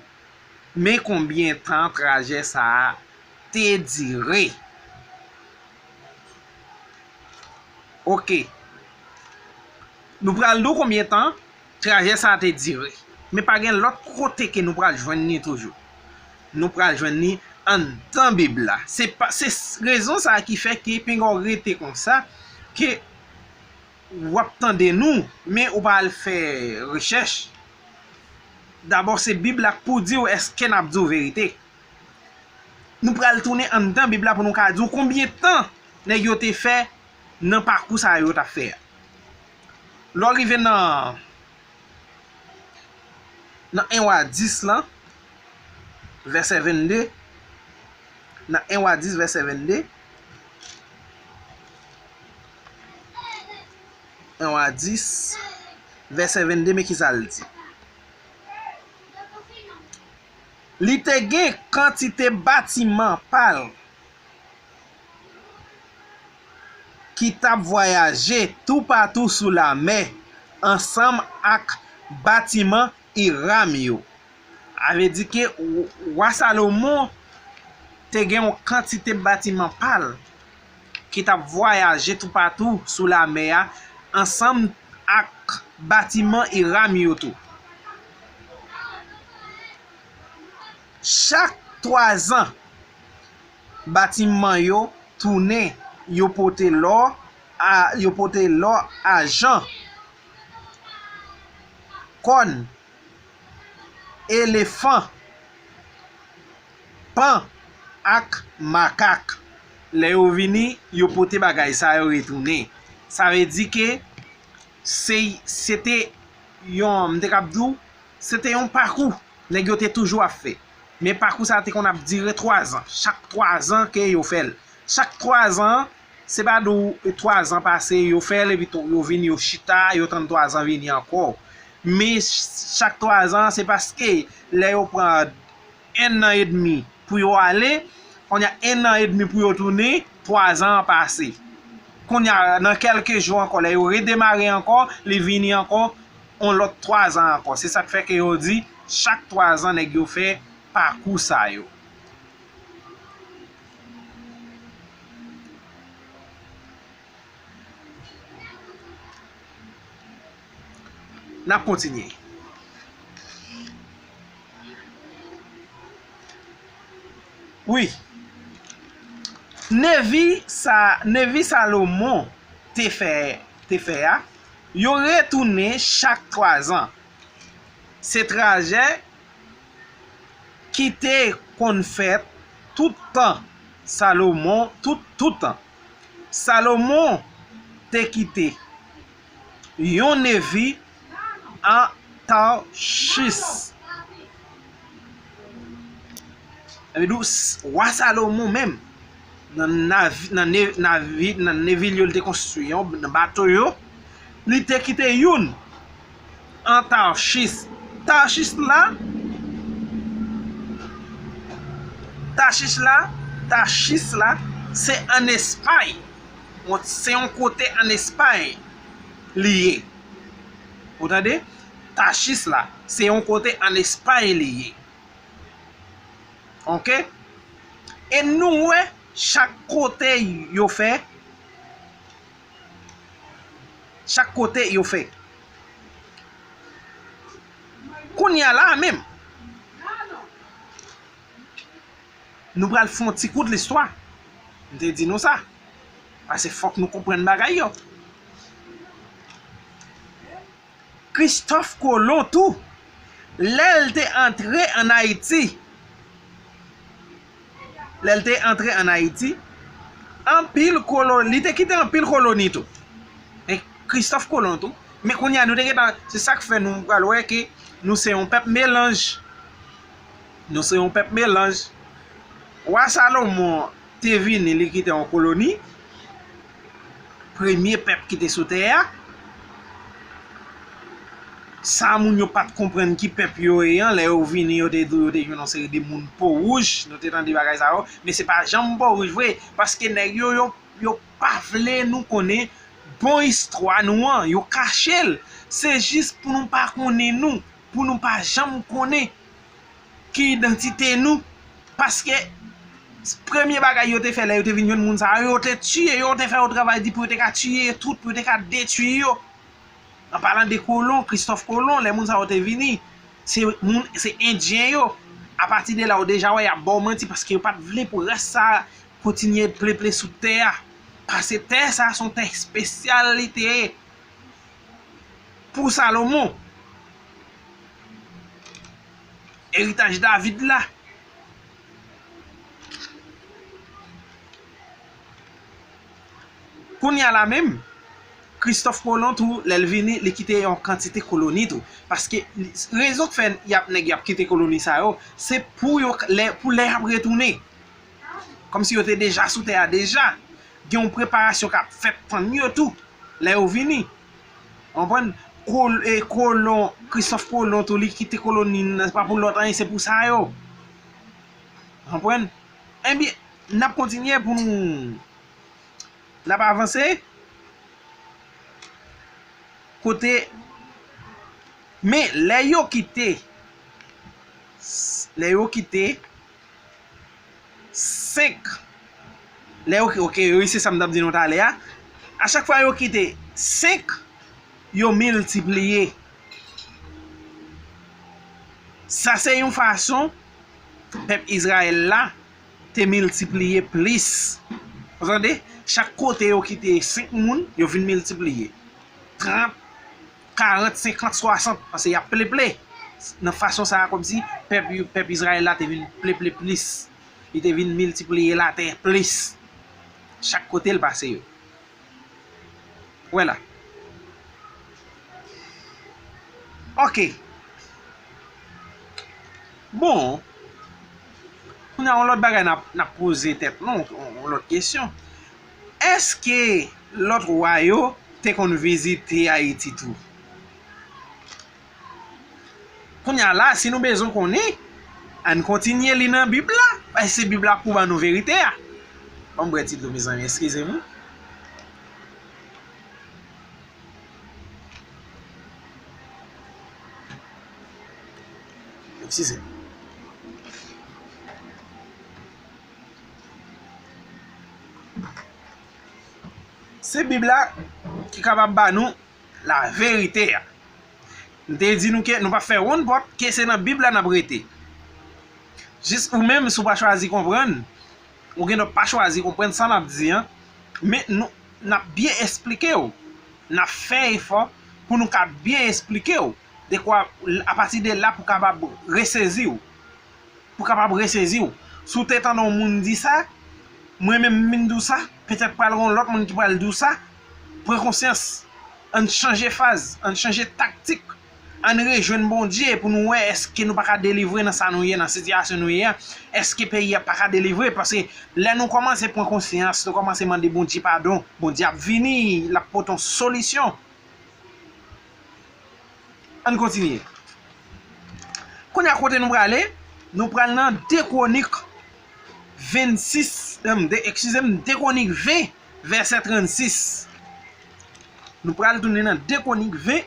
Men konbyen tan trajè sa a te dire? Ok. Nou pral di w konbyen tan trajè sa a te dire. Men pa gen lòt kote ke nou pral jwenn li toujou. Nou pral jwenn li anndan Bib la. Se pa, se s-, rezon sa a ki fè ke pinga w rete konsa, ke w ap tande nou, men ou pa al fè rechèch. Dabò, se Bib la k pou di w èske n ap di w verite. Nou pral tounen anndan Bib la pou nou ka di w konbyen tan nèg yo te fè nan pakou sa yo t ap fè a. Lè w rive nan, nan en wa dis lan, vèsè vennde, nan en Wa dis, vèsè vennde, en Wa dis, vèsè vennde, men ki sa l di. Li te gen kantite batiman pa l ki t ap vwayaje toupatou sou lamè, ansanm ak batiman Iram yo. A vle di ke w-, wa Salomon te gen yon kantite batiman pa l ki t ap vwayaje toupatou sou lamè a, ansanm ak batiman Iram yo tou. Chak twazan, batiman yo tounen, yo pote lò, a, yo pote lò, ajan, kòn, elefan, pan ak makak. Lè yo vini, yo pote bagay sa yo retounen. Sa vle di ke se, se te yon, m te kab di w, se te yon pakou nèg yo te toujou ap fè. Men pakou sa te konn ap dire twazan. Chak twazan ke yo fè l. Chak twazan, se pa di w twazan pase, yo fè l, epi tou, yo vini, yo chita, yo tann twazan vini ankò. Men ch-, chak twazan, se paske lè yo pran en an edmi pou yo ale, kounye a en an edmi pou yo tounen, twazan an pase. Kounye a, nan kèlke jou ankò, lè yo redemare ankò, li vini ankò, on lòt twazan ankò. Se sa k fè ke yo di, chak twazan nèg yo fè pakou sa yo. N ap kontinye. Wi. Nevi sa, nevi Salomon te fè, te fè a, yo retounen chak twazan. Se trajè ki te konn fèt tout tan Salomon, tout, tout tan. Salomon te kite yon nevi an Tachis. Sa vle di, wa Salomon menm, nan navi, nan ne-, navi, nan nevi yo, li te konstwi yo, nan bato yo, li te kite youn an Tachis. Tachis la, Tachis la, Tachis la, se ann Espay. Bon, se yon kote ann Espay li ye. Ou tande? Tachis la, se yon kote ann Espay li ye. Oke? E nou wè chak kote yo fè, chak kote yo fè. Kounye a la a menm, nou pral fè yon ti kout listwa. M te di nou sa. Paske fòk nou konprann bagay yo. Kristòf Kolon tou, lè l te antre ann Ayiti, lè l te antre ann Ayiti, anpil kolo-, li te kite anpil koloni tou. E Kristòf Kolon tou. Men kounye a, nou te gentan, se sa k fè nou pral wè ke nou se yon pèp melanj. Nou se yon pèp melanj. Wa Salomon te vini, li kite yon koloni. Premye pèp ki te sou tè a. Sa moun yo pa t konprann ki pèp yo ye an, lè yo vini, yo te di w yo te jwenn yon seri de moun po wouj, nou te tande bagay sa yo, men se pa janm po wouj vre, paske nèg yo, yo, yo pa vle nou konnen bon istwa nou an, yo kache l. Se jis pou nou pa konnen nou, pou nou pa janm konnen ki idantite nou. Paske premye bagay yo te fè lè yo te vin jwenn moun sa yo, yo te tiye yo, yo te fè yo travay di pou yo te ka tiye yo tout, pou yo te ka detwi yo. An palan de kolon, Kristòf Kolon, lè moun sa yo te vini, se moun, se Endyen yo. Apati de la, ou deja wè y ap ba w manti paske yo pa t vle pou rès sa a kontinye pleple sou tè a. Paske tè sa a se yon tè espesyal li te ye. Pou Salomon, eritaj David la. Kounye a la menm, Kristòf Kolon tou, lè l vini, li kite yon kantite koloni tou. Paske rezon k fè y ap, nèg y ap kite koloni sa yo, se pou yo, lè, pou lè y ap retounen. Kòmsi yo te deja sou tè a deja. Gen yon preparasyon k ap fèt tann yo tou, lè yo vini. Konprann? Kol-, e, kolon, Kristòf Kolon tou, li kite koloni, se pa pou lòt anyen, se pou sa yo. Konprann? Ebyen, n ap kontinye pou nou, n ap avanse. Kote, men lè yo kite, lè yo kite senk, lè yo, ok, wi, se sa m t ap di nou talè a. A chak fwa yo kite senk, yo miltipliye. Sa se yon fason pèp Izrayèl la te miltipliye plis. Ou tande? Chak kote yo kite senk moun, yo vin miltipliye. Trant, karant, senkant, swasant, paske y ap pleple. Nan fason sa a, kòmsi pèp, pèp Izrayèl la te vin pleple plis. Li te vin miltipliye latè plis. Chak kote l pase yo. Wè la. Ok. Bon. Kounye a, yon lòt bagay n ap, n ap poze tèt nou, yon, yon lòt kesyon. Èske lòt wa yo te konn vizite Ayiti tou? Kounye a la, si nou bezwen konnen, ann kontinye li nan Bib la, paske se Bib la pou ban nou verite a. Ban m bwè ti dlo, mezanmi, eskize m. Eskize m. Se Bib la ki kapab ba nou laverite a. M te di nou ke nou p ap fè wonn pòt, ke se nan Bib la n ap rete. Jis ou menm, si w pa chwazi konprann, ou gendwa pa chwazi konprann sa n ap di an, men nou, n ap byen esplike w. N ap fè efò pou nou ka byen esplike w. Dekwa, apati de la, pou kapab resezi w. Pou kapab resezi w. Si w te tande yon moun di sa, mwen menm m vin di w sa, petèt pral gen yon lòt moun ki pral di w sa. Pran konsyans. Ann chanje faz, ann chanje taktik. Ann rejwenn Bondye pou nou wè èske nou pa ka delivre nan sa nou ye, nan sitiyasyon nou ye a. Èske peyi a pa ka delivre? Paske lè nou kòmanse pran konsyans, nou kòmanse mande Bondye padon, Bondye ap vini, l ap pote yon solisyon. Ann kontinye. Kounye a kote nou prale, nou pral nan de Kwonik vennsis, em, de, eskize m, de Kwonik ven, vèsè trannsis. Nou pral tounen nan de Kwonik ven,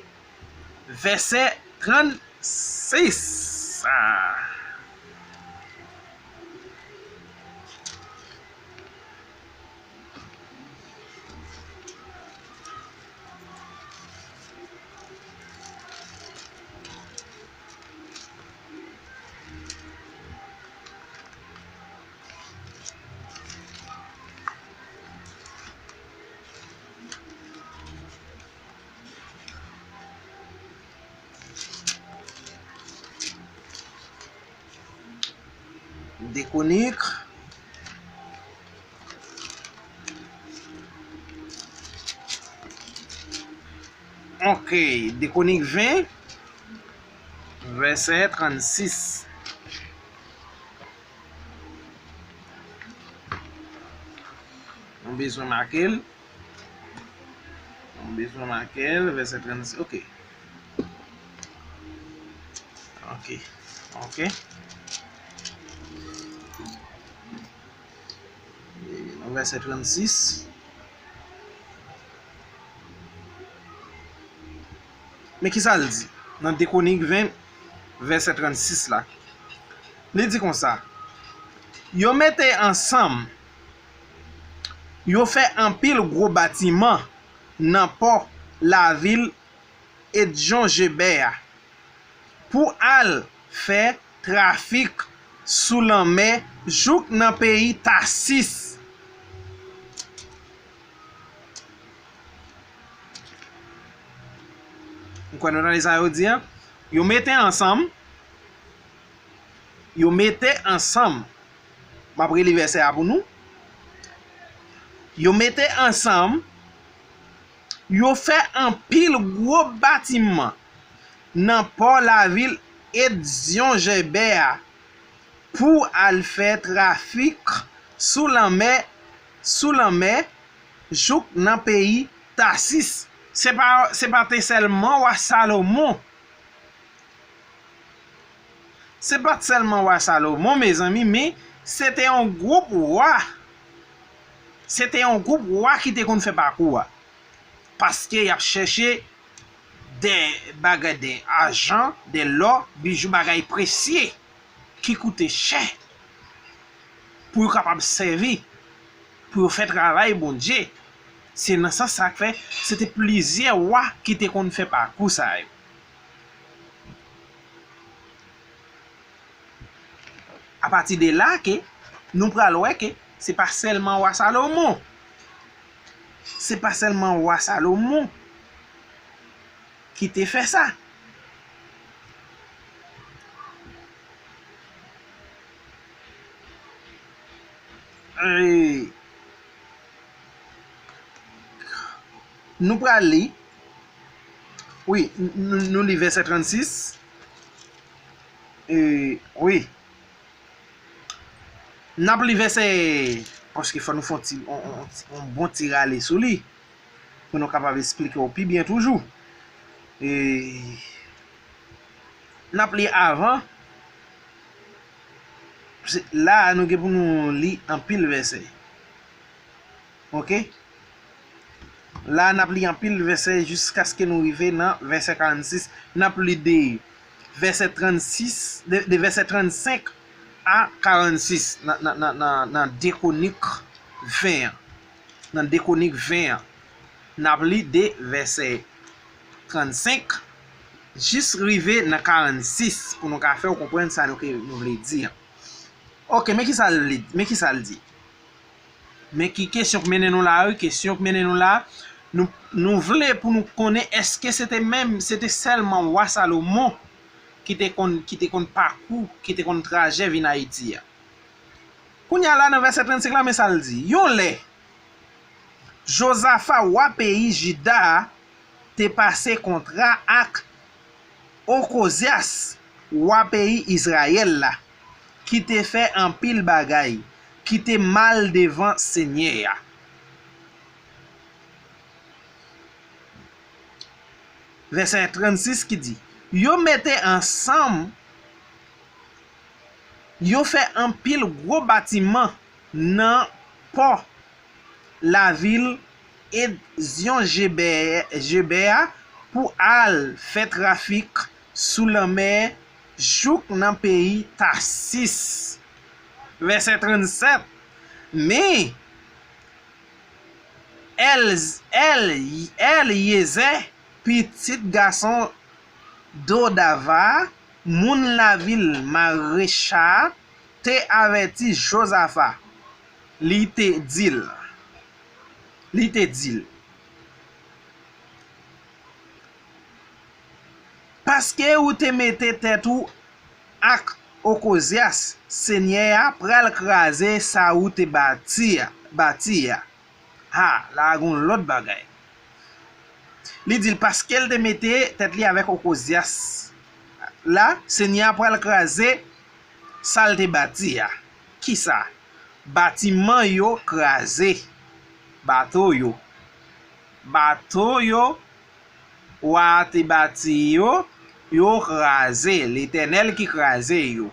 vèsè trannsis. Ah. De Kwonik. Ok, de Kwonik ven, vèsè trannsis. Nou bezwen make l. Nou bezwen make l, vèsè trannsis. Ok. Ok. Ok. Nan vèsè trannsis. Men ki sa l di nan de Kwonik ven, vèsè trannsis la? Li di konsa, yo mete ansanm, yo fè anpil gwo batiman nan pò lavil Edyon Jebè a, pou al fè trafik sou lanmè jouk nan peyi Tasis. M kwè nou tande sa yo di a. Yo mete ansanm, yo mete ansanm, m ap reli vèsè a pou nou. Yo mete ansanm, Yo fè anpil gwo batiman nan pò lavil Edzyon-Jebè a pou al fè trafik sou lanmè, sou lanmè, jouk nan peyi Tasis. Se pa, se pa te sèlman wa Salomon. Se pa t sèlman wa Salomon, mezanmi, men se te yon gwoup wa. Se te yon gwoup wa ki te konn fè pakou a. Paske y ap chèche de bagay, de ajan, de lò, bijou, bagay presye ki koute chè pou yo kapab sèvi, pou yo fè travay Bondye. Se nan sans sa k fè se te plizyè wa ki te konn fè pakou sa yo. Apati de la ke nou pral wè ke se pa sèlman wa Salomon. Se pa sèlman wa Salomon ki te fè sa. E, nou pral li. Wi, n-, n-, nou li vèsè trannsis. E, wi. N ap li vèsè, paske fò nou fè yon ti, yon, yon, yon bon ti rale sou li, pou nou kapab esplike w pi byen toujou. E, n ap li avan. Se, la a, nou gen pou nou li anpil vèsè. Oke? La, n ap li anpil vèsè jiskaske nou rive nan vèsè karannsis. N ap li de vèsè trannsis, de, de vèsè trannsenk a karannsis nan, nan, nan, nan, nan de Kwonik ven an. Nan de Kwonik ven an. N ap li de vèsè trannsenk jis rive nan karannsis pou nou ka fè w konprann sa nou ke nou vle di an. Oke, men kisa l vle, men kisa l di. Men ki kesyon k mennen nou la, wi, kesyon k mennen nou la, nou, nou vle pou nou konnen èske se te menm, se te sèlman wa Salomon ki te konn, ki te konn pakou, ki te konn trajè vin Ayiti a. Kounye a la, nan vèsè trannsenk la, men sa l di. Yon lè, Jozafa, wa peyi Jida a, te pase kontra ak Okozyas, wa peyi Izrayèl la, ki te fè anpil bagay ki te mal devan Senyè a. Vèsè trannsis ki di, yo mete ansanm, yo fè anpil gwo batiman nan pò lavil Edzyon-Jebè, Jebè a pou al fè trafik sou lanmè jouk nan peyi Tasis. Vèsè trannsèt, men Èl, Èl, Èlyezè, pitit gason Dodava, moun lavil Marecha, te avèti Jozafa. Li te di l, li te di l, Paske ou te mete tèt ou ak Okozyas, Senyè a pral kraze sa ou te bati a, bati a. Ha, la a gon lòt bagay. Li di l, paske l te mete tèt li avèk Okozyas la, Senyè a pral kraze sa l te bati a. Kisa? Batiman yo kraze. Bato yo. Bato yo, wa a te bati yo, yo kraze. Letènèl ki kraze yo.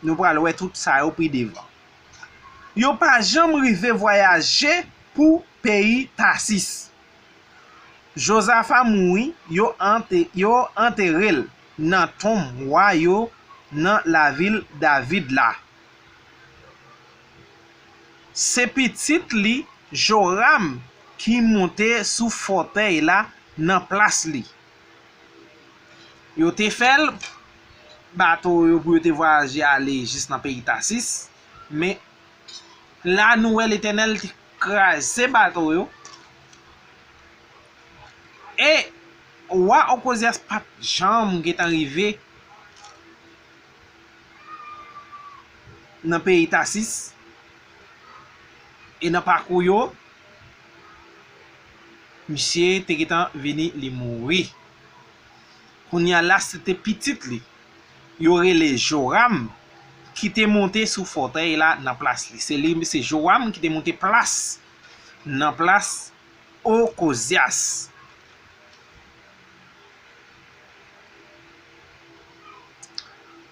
Nou pral wè tout sa yo pi devan. Yo pa janm rive vwayaje pou peyi Tasis. Jozafa mouri, yo ante-, yo antere l nan tonm wa yo nan lavil David la. Se pitit li, Joram, ki monte sou fòtèy la nan plas li. Yo te fè l bato yo pou yo te vwayaje ale jis nan peyi Tasis, men la nou wè Letènèl te kraze bato yo. E wa Okozyas pa t janm gentan rive nan peyi Tasis. E nan pakou yo, Misye te gentan vini, li mouri. Kounye a la, se te pitit li, yo rele Joram, ki te monte sou fòtèy la nan plas li. Se li, se Joram ki te monte plas, nan plas Okozyas.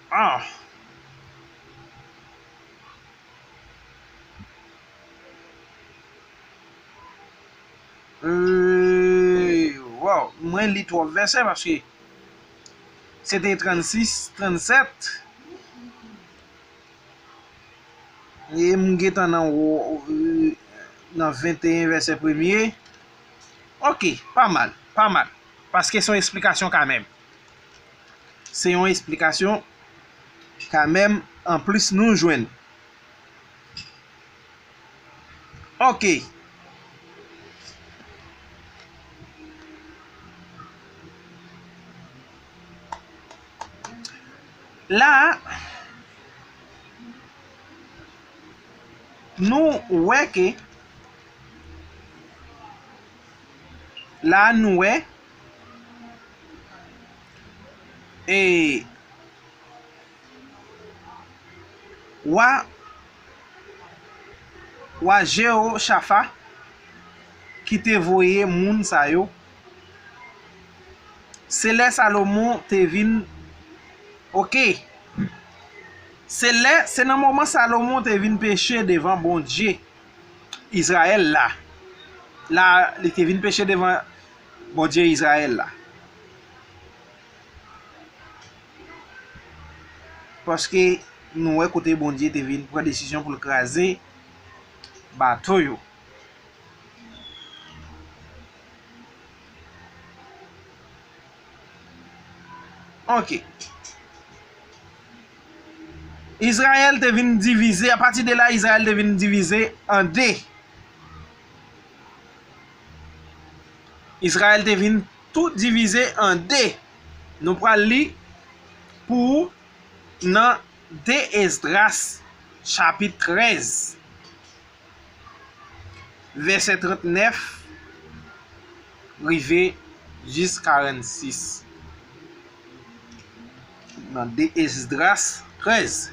Ah. Euh, wow, mwen li twòp vèsè paske se te trannsis, trannsèt. E m gentan nan wo-, nan venteyen vèsè premye. Ok, pa mal, pa mal. Paske se yon esplikasyon kanmenm. Se yon esplikasyon kanmenm, anplis nou jwenn. Ok. La, nou wè ke, la, nou wè, e, wa, wa Jewochafa ki te voye moun sa yo. Se lè Salomon te vin, ok. Se lè, se nan moman Salomon te vin peche devan Bondye Izrayèl la. La, li te vin peche devan Bondye Izrayèl la. Paske nou wè kote Bondye te vin pran desizyon pou l kraze bato yo. Ok. Izrayèl te vin divize, apati de la, Izrayèl te vin divize an de. Izrayèl te vin tou divize an de. Nou pral li pou ou nan de Esdras, chapit trèz, vèsè trannèf rive jis karannsis. Nan de Esdras trèz.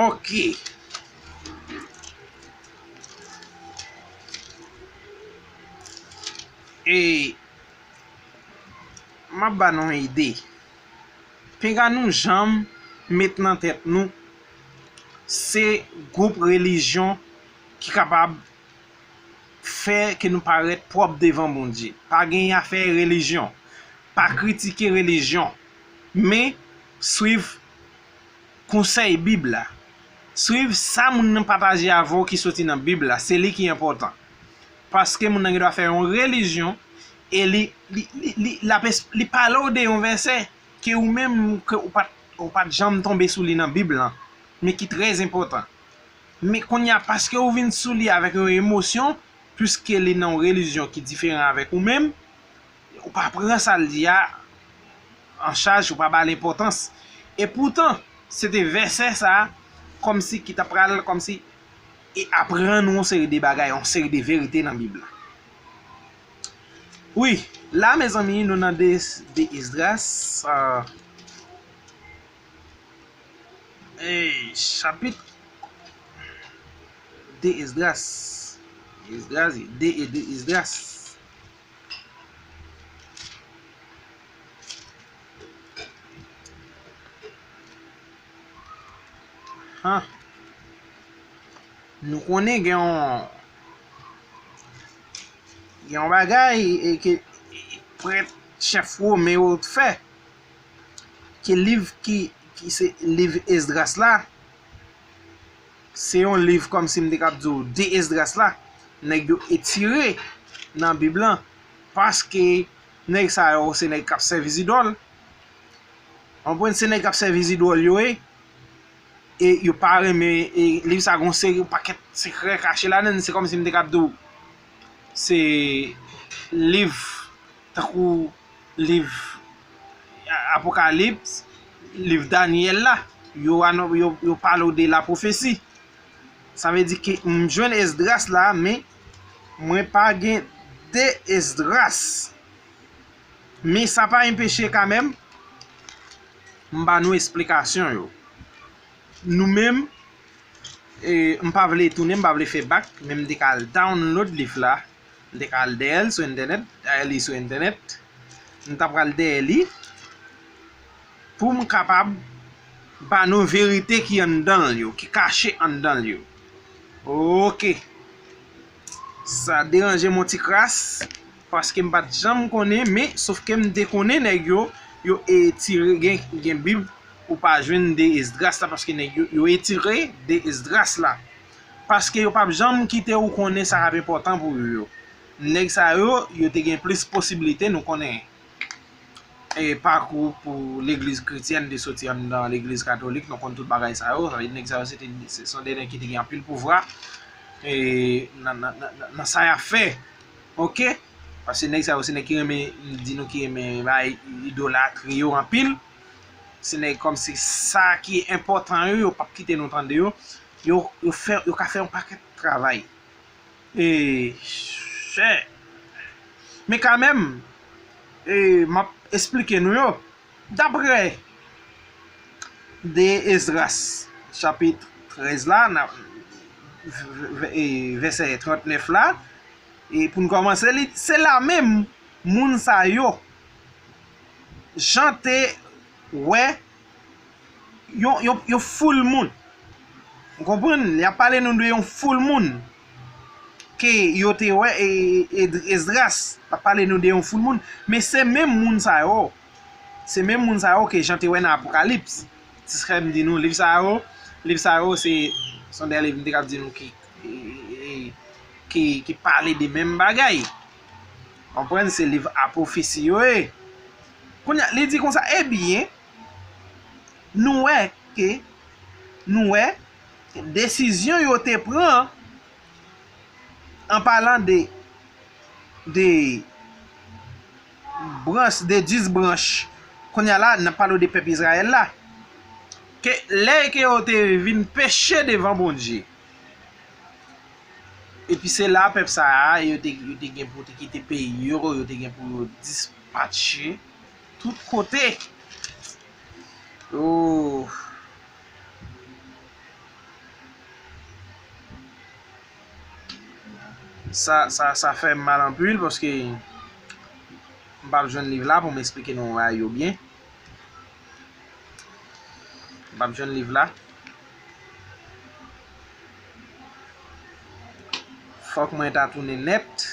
Ok. E m ap ba nou yon ide. Pinga nou janm met nan tèt nou se gwoup relijyon ki kapab fè ke nou parèt pwòp devan Bondye. Pa gen afè relijyon. Pa kritike relijyon. Men, swiv konsèy Bib la. Swiv sa moun nan pataje avè w ki soti nan Bib la. Se li ki enpòtan. Paske moun nan gen dwa fè yon relijyon e li, li, li, li, l ap es-, li pale w de yon vèsè ke ou menm, ke ou pa t, ou pa t janm tonbe sou li nan Bib lan, men ki trè enpòtan. Men kounye a, paske ou vin sou li avèk yon emosyon, piske li nan yon relijyon ki diferan avèk ou menm, ou pa pran sa l di a an chaj, ou pa ba l enpòtans. E poutan, se te vèsè sa a, kòmsi ki ta pral, kòmsi, e aprann ou yon seri de bagay, yon seri de verite nan Bib la. Wi, la, mezanmi, nou nan de, de Esdras, ah, Ey, chapit de Esdras. Esdras, de e de Esdras. Han. Nou konnen gen yon, gen yon bagay, e, ke prèt chèf women yo t fè. Ke liv ki, ki se liv Esdras la, Se yon liv kòmsi m te kab di w de Esdras la, nèg yo etire nan Bib lan, paske nèg sa yo se nèg k ap sèvi zidòl. Konprann, se nèg k ap sèvi zidòl yo ye, e yo pa renmen, e liv sa gon seri, yon pakèt sekrè kache ladan l, se kòmsi m te kab di w se liv tankou liv Apokalips, liv Danyèl la, yo, yo, yo pale w de lapwofesi. Sa vle di ke m jwenn Esdras la, men mwen pa gen de Esdras. Men sa pa enpeche kanmenm, m ba nou esplikasyon yo. Nou menm, e, m pa vle tounen, m pa vle fè bak, men m te ka al download liv la, m te ka al dèyè l sou entènèt, dèyè li sou entènèt, m ta pral dèyè li pou m kapab ba nou verite ki anndan l yo, ki kache anndan l yo. Oke. Sa deranje m yon ti kras, paske m pa t janm konnen, men sofke m te konnen nèg yo, yo etire, gen, gen Bib, ou pa jwenn de Esdras la, paske nèg yo, yo etire de Esdras la. Paske yo p ap janm kite ou konnen sa k ap enpòtan pou yo yo. Nèg sa yo, yo te gen plis posiblite, nou konnen, e, pakou pou legliz kretyèn te soti anndan legliz katolik, nou konn tout bagay sa yo, sa vle di nèg sa yo se te, se, se yon de nèg ki te gen anpil pouvwa, e, nan, nan, nan, nan, nan sa y ap fè. Oke? Paske nèg sa yo se nèg ki renmen, m di nou ki renmen bay idolatri yo anpil. Se nèg kòmsi sa ki enpòtan yo, yo p ap kite nou tande yo. Yo, yo fè, yo ka fè yon pakèt travay. E, chè. Men kanmenm, e, m ap esplike nou yo. Daprè de Esdras, chapit trèz la, nan, v-, v-, e, vèsè trannèf la, e pou n kòmanse li, se la menm moun sa yo, Jan te wè yon, yon, yon foul moun. Ou konprann? Y ap pale nou de yon foul moun ke yo te wè, e, e, Esdras ap pale nou de yon foul moun. Men se menm moun sa yo, se menm moun sa yo ke Jan te wè nan Apokalips. Ti frè m di nou, liv sa yo, liv sa yo se, se yon de liv m te kab di nou ki, e, e, e, ki, ki pale de menm bagay. Konprann, se liv apwofesi yo ye. Kounye a, li di konsa, ebyen, nou wè ke, nou wè, desizyon yo te pran, an palan de, de branch, de dis branch, kounye a la, n ap pale de pèp Izrayèl la, ke lè ke yo te vin peche devan Bondye, epi se la pèp sa a, yo te, yo te gen pou te kite peyi yo, yo te gen pou yo dispatche tout kote. Oh. Sa, sa, sa fè m mal anpil paske m p ap jwenn liv la pou m esplike nou bagay yo byen. M p ap jwenn liv la. Fòk mwen ta tounen nèt.